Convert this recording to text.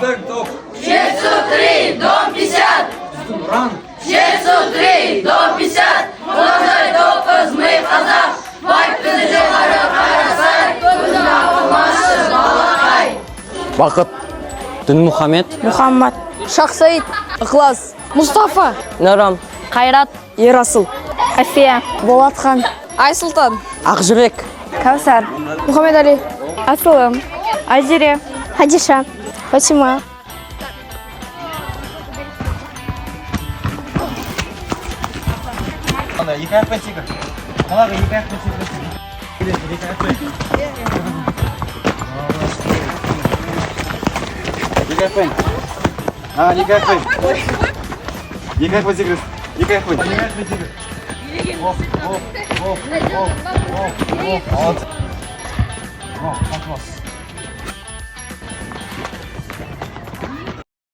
Біздің топ. Жетісу 3, дом 50. Біздің ұран. Жетісу 3, дом 50. Қонақжай топпыз, мы қазақ. Вайп бізді жоғары қарасай. Көзін ақылмашы балақай. Бақыт. Дінмұхамед. Мұхаммад. Шахсаид. Ықылас. Мұстафа. Нұрам. Қайрат. Ерасыл. Әфия. Болатхан. Айсұлтан. Ақжүрек. Кәусар. Мұхаммед Али. Асылым. Айзере. Хадиша. Фатима. Ана, екі аяқпен секір. Қалаға екі аяқпен секір. Екі аяқпен. Екі аяқпен. А, екі аяқпен. Екі аяқпен секіресің. Екі аяқпен. Екі аяқпен секір. Оп, оп, оп, оп, оп, оп. Молодцы. О, класс.